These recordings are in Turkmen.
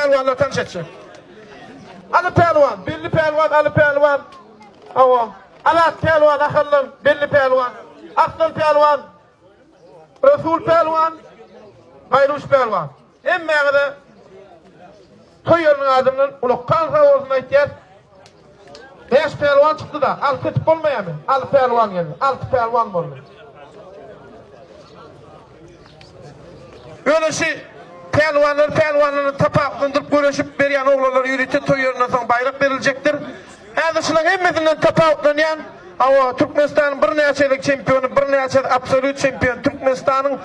pälwanlary tanyş etjek. Aly pälwan, belli pälwan Aly pälwan. Hawa. Azat pälwan Ahaldan belli pälwan. Arslan pälwan, Resul pälwan, Baýruş pälwan. Hemmäňize toý ýeriniň adyndan ulakkan sag bolsun aýtýas. Bäş pälwan çykdy-da, alty etip bolmaýarmy? Aly pälwan geldi. Alty pälwan boldy. Ýöne şu pälwanlary pälwanlardan tapawutlandyryp göreşip berýän oglanlara ýörite toý ýerinden soň baýrak beriljekdir. Häzir şularyň hemmesinden tapawutlanýan, hawa, Türkmenistanyň birnäçe gezek çempiony, birnäçe absolýut çempiony, Türkmenistanyň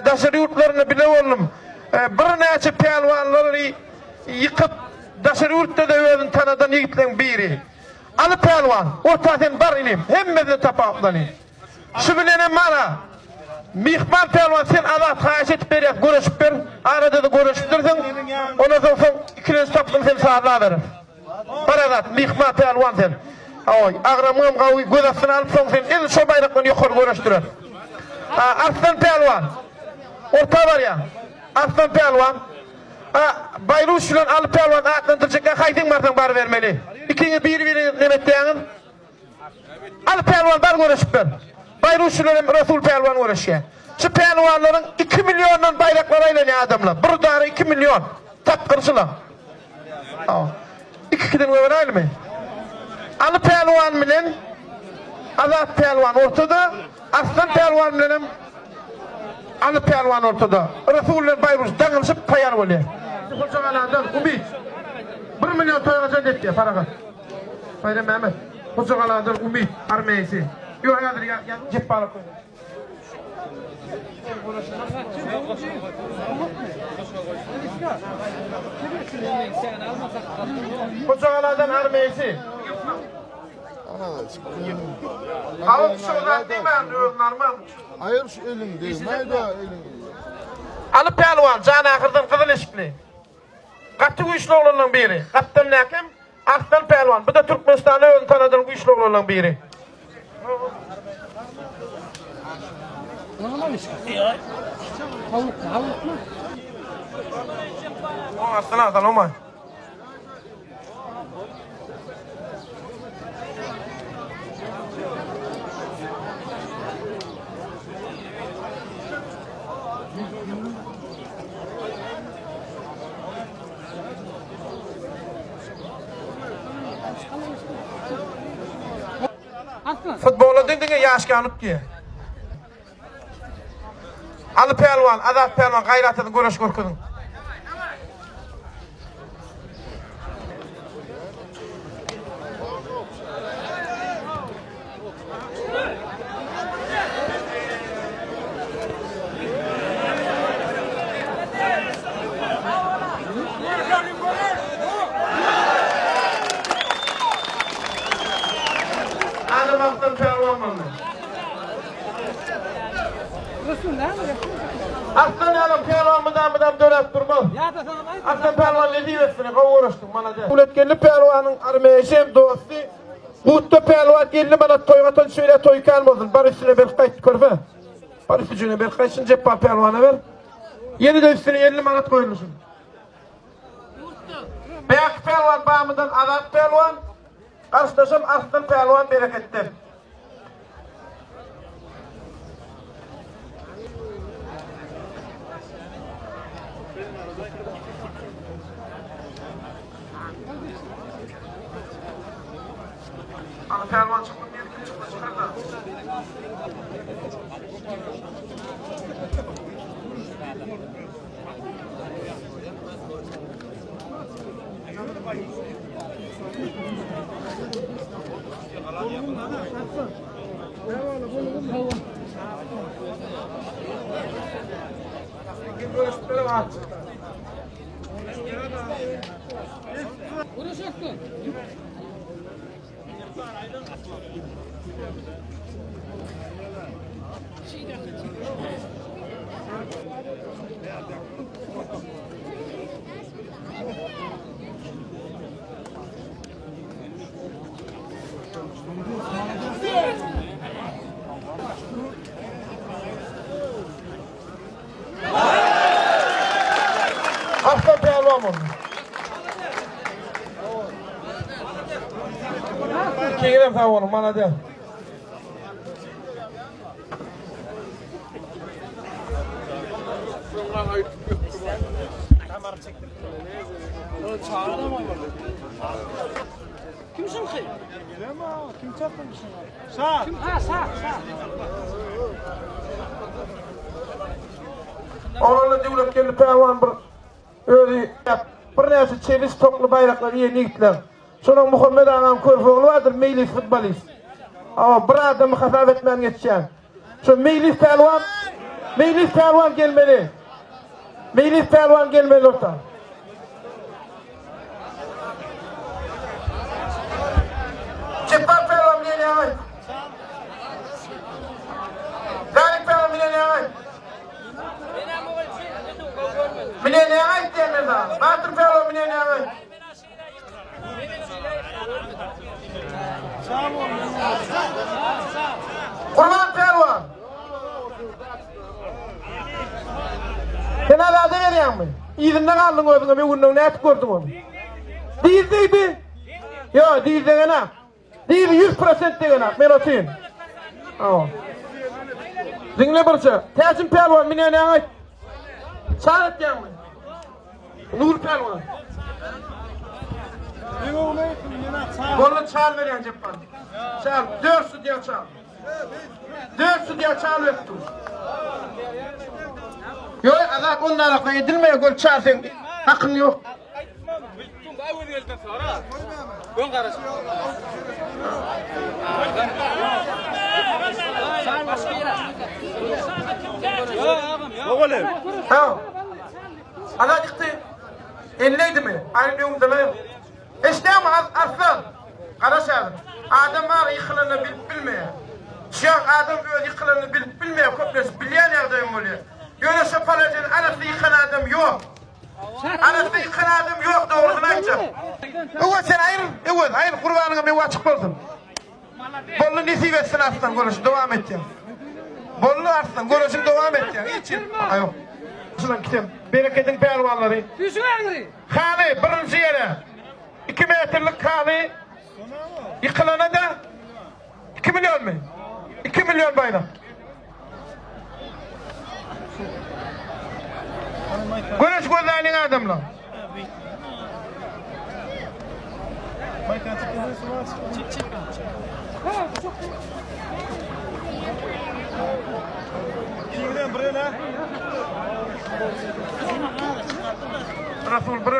daşary ýurtlarynda bile boldum, birnäçe pälwanlary ýykyp, daşary ýurtda-da özüni tanadan ýigitleriň biri. Aly pälwan, orta sen bar inim, hemmesinden tapawutlany. Şu bilenem mana, Myhman pälwan sen Azat haýyş edip berýäs, göreşip ber, arada-da göreşipdirsiň, ondan soň soň ikilenji tapgyny sen sazlaberis. Bar Azat, myhman pälwan sen. Hawa, agramyňam gawy, göz astyna alyp soň sen edil şo baýrakdan ýokary göreşdireris. Arslan pälwan, orta barýaň. Arslan pälwan, a, Baýruş bilen Aly pälwan atlandyrjakka haýsyň barsaň barybermeli. Ikiňiz biri-biriňizi neme etýäňiz? Aly pälwan bar göreşip ber. Baýruş bilen hem Resul pälwan göreşýär. Şu pälwanlaryň 2 milliondan baýraklar aýlanýar adamlar. Bir dara 2 million. Tapgyrçylar. Iki-ikiden goýberäýlimi? Aly pälwan bilen Azat pälwan ortada, Arslan pälwan bilen hem Aly pälwan ortada. Resul bilen Baýruş daňylyşyp taýýar bolýar. Hojagaladan Umyt bir million toýa gaçan etýär Parahat. Baýram Mämmet. Hojagaladan Umyt armeýsi. Ýok häzir ýa Jepbar aka. Hojagaladan armeýsi. Alyp şu zat diýmän özüni alman. Aýyr şu eliňi degmäý-de eliňi. Aly pälwan jan ahyrdan gyzyl eşikli. Gaty güýçli oglanlaryň biri. Gapdalyndaky hem Arslan pälwan. Bu-da Türkmenistanda özüni tanadan güýçli oglanlaryň biri. Arslan Arslan olmay. Futbola diňe ýaşkan utýar. Aly pälwan, Azat pälwan gaýrat ediň göreş görkeziň. Adam Arslan pälwan boldy. Arslan ýalam pälwan mydam mydam döräp durmaz. Arslan pälwan nesip etsin, gowy göreşdiň, malades. Döwletgeldi pälwanyň armeýşi hem dosty Gutda pälwan 50 manat toý gatan şeýle toý kän bolsun. Bar üstüne berk gaýt körpe. Bar üstüne berk gaýt şuny Jepbar pälwana ber. Ýene-de üstüne 50 manat goýuldy şuny. Bäki pälwan Bamydan Azat pälwan, garşydaşam Arslan pälwan Bereketden. Aly pälwan çykdy, diýip kim çykdy, çykarda. Arslan pälwan boldy. Ikiňizem sag boluň, malades. Kim şuňky? Kim çapdy şuňa? Şa. Kim ha şa, şa. Oglanlar Döwletgeldi pälwan bir özi birnäçe çebiş tokly baýraklar iýen ýigitler. Şonuň Muhammet agaň körpe ogly bardyr, Meýlis futbolist. Hawa, bir adamy hasap etmän geçýän. Şo Meýlis pälwan, Meýlis pälwan gelmeli. Meýlis pälwan gelmeli orta. Jepbar pälwan bilen ýaňy. Galik pälwan bilen ýaňy. Bilen ýaňy diýen men sana. Batyr pälwan bilen ýaňy. Gurban pälwan. Sen azada berýäňmi? Yzynda galdyň özüňe öwündiň nätip gördüň ony? Diz degdi. Ýok, diz degenak. Diz 100% degenak, men otyryn. Awa. Diňle birje. Täjim pälwan mine näme aýt? Çar etýäňmi? Nur pälwan. Boldy çal berýän Jepbar. Çal, 4 sudýa çal. 4 sudýa çal berip dur. Ýok, azat ondan arasy edilmeýär, gör çal sen hakyň ýok. Ha. Azat ýykdy. Elleýdimi? Aýyň öňünde. Eşidýäňmi Arslan? Garaş häzir. Adam bar ýykylanyny bilip bilmeýär. Şuýak adam öz ýykylanyny bilip bilmeýär, köplenç bilýän ýagdaýam bolýar. Ýöne şo palajany arassa ýykan adam ýok. Arassa ýykan adam ýok dogrusyny aýtjak. Öwez sen aýryl, Öwez aýryl gurbanyňa mewa açyk bolsun. Boldy nesip etsin Arslan göreşi dowam etýär. Boldy Arslan göreşiň dowam etýär. Hiç aýok. Şudan kitem. Berekediň pälwanlary. Düşüň aňry. Haly birinji ýere. 2 metrlik haly ýykylana da 2 millionmy? 2 million baýrak. Göreş gözläýliň adamlar. Rasul bir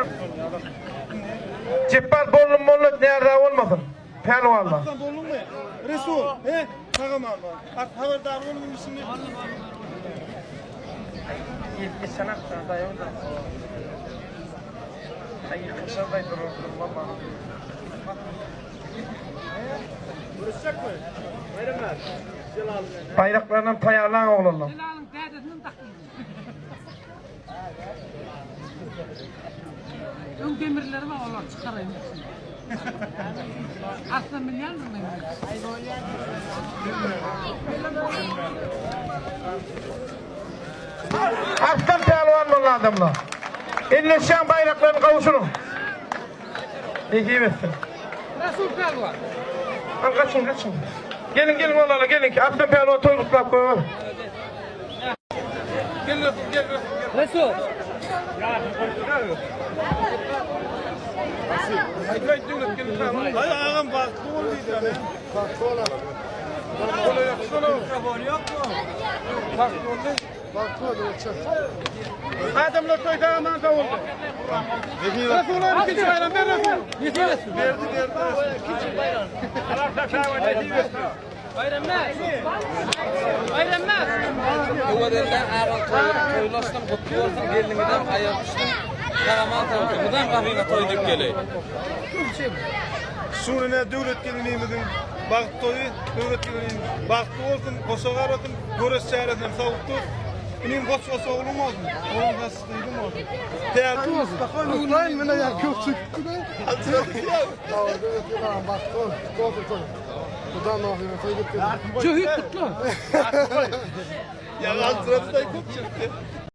Jepbar bollum molla närde bolmasyn. Pälwanlar. Aslan bolduňmy? Resul, he? Tagaman bar. At habardar bolduňmy şimdi? Geçen hafta daýawda. Ay yıkılsa da dururdum baba. Bayraklarından tayarlan oğlanlar. Jelalyň dädesiniň dakyldy. Öň demirleri bar, olar çykaraýyn. Arslan bilýändir men. Arslan pälwan boldy adamlar. Elleşýän baýraklaryny gowşuryň. Nesip etsin. Rasul pälwan. Al gaçyň gaçyň. Geliň geliň olara geliň. Arslan pälwan toý gutlap goýar. Gel Resul gel Resul gel. Resul. Ay ağam baktı ol diýdi. Adamlar toýda aman sag boldy. Resul'a ikinji bayram ber Resul. Nesip etsin. Berdi berdi. Bayram Bayram Öwezenden ağam toý toýlaşdym, gutly bolsun, gelniňizem aýak düşdüm. Sagaman sag Mudam gapyňa toý diýip geleý. Şuny ne döwlet gelinimizin bagt toýy, döwlet gelinim bagtly bolsun, goşa garasyn, göreş çäresinem sawukdyr. Inim goş goş oglum olsun. Oğlum has gyzym olsun. Täze Mutlayım mı ne ya köpçük. Jöhit kutlu. Ya altına da köpçük.